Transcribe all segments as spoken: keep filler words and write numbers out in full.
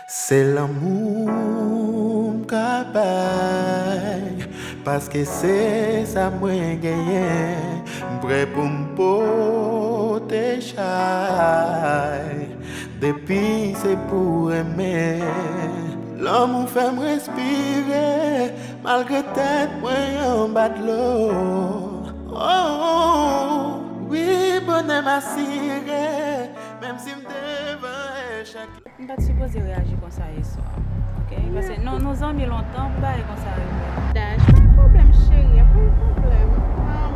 Se lanmou m ka bay, paske se sa mwen genyen, m prè pou m pote chay. Depi se pou renmen, lanmou fè m respire, malgre tèt mwen anba dlo. Oh, oh, oh, wi, bonè m asire, menm si m devan echèk. M pa t sipoze reyaji konsa yè swa, oke? Paske nou, nou zanmi lontan pou bagay konsa rive. Dash, pa pwoblèm, cheri, pa pwoblèm. Um,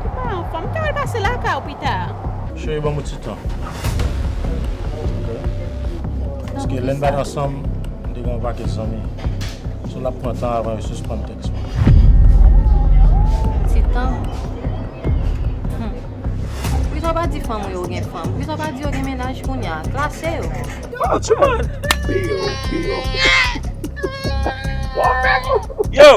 ki pa anfòm, m ta al pase lakay ou pita. Cheri, ban m yon ti tan. Paske lè n pa t ansanm, m te gen yon pakèt zanmi. So, l ap pran tan avan yo sispann tèks mwen. Ti tan? Hmm. Poukisa w pa di fanm ou yo gen fanm? Poukisa w pa di yo gen mennaj kounye a? Klase yo. Oh, Truman! Yo! Yo!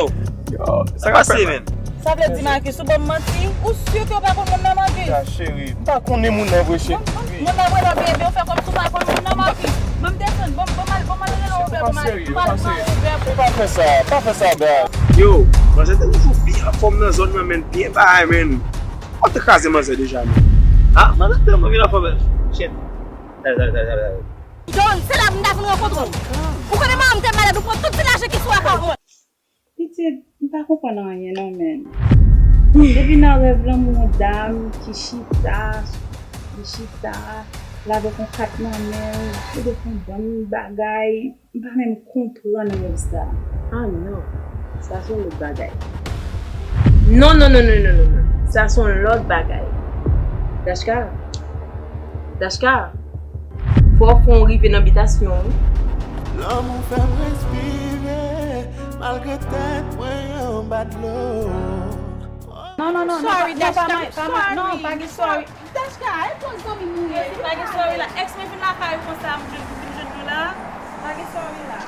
Yo, sa k pase, men? Sa vle di, Marcus, ou ban m manti? Ou si ke w pa konn moun nan, Marcus? Ya, cheri, m pa konnen moun nan vre, cheri. Moun nan vre la, bebe, ou fè kòmsi ou pa konn moun nan, Marcus. Ban m desann, ban m, ban m al, ban m al rele Robert, ban m al, ban m al pran Robert. Pa fè sa, pa fè sa, bra. Yo, manzè te toujou byen anfòm nan zòn nan, men byen bagay, men. Ou te kraze manzè deja, men. Ah, manzè te tèlman vin anfòm, men. Shit. Dale, dale, dale, dale, dale. John, se la pou m ta vin rankontre w. Ou konnen manman m te malad, ou pran tout ti lajan ki sou akawont mwen. Pitit, m pa konprann anyen non, menn. Depi nan rèv lan m wè yon dam ki chita, li chita, l avèk yon kat nan men l, li gen yon bann bagay, m pa menm konprann rèv sa. Ah non, sa se yon lòt bagay. Non, non, non, non, non, non, non. Sa se yon lòt bagay. Dashka, Dashka, fò w fè w rive nan bitasyon wi. Lanmou fè m respire, malgre tèt mwen anba dlo. Non, non, non, non, sorry, pa, non, pa, Dashka, pa, pa, non, sorry. Pa gen sorry. Dashka, e pou zanmi m ou ye. Pa gen sorry la. Ex mwen vin lakay ou konsa, m vin, vin jwenn nou la. Pa gen sorry la.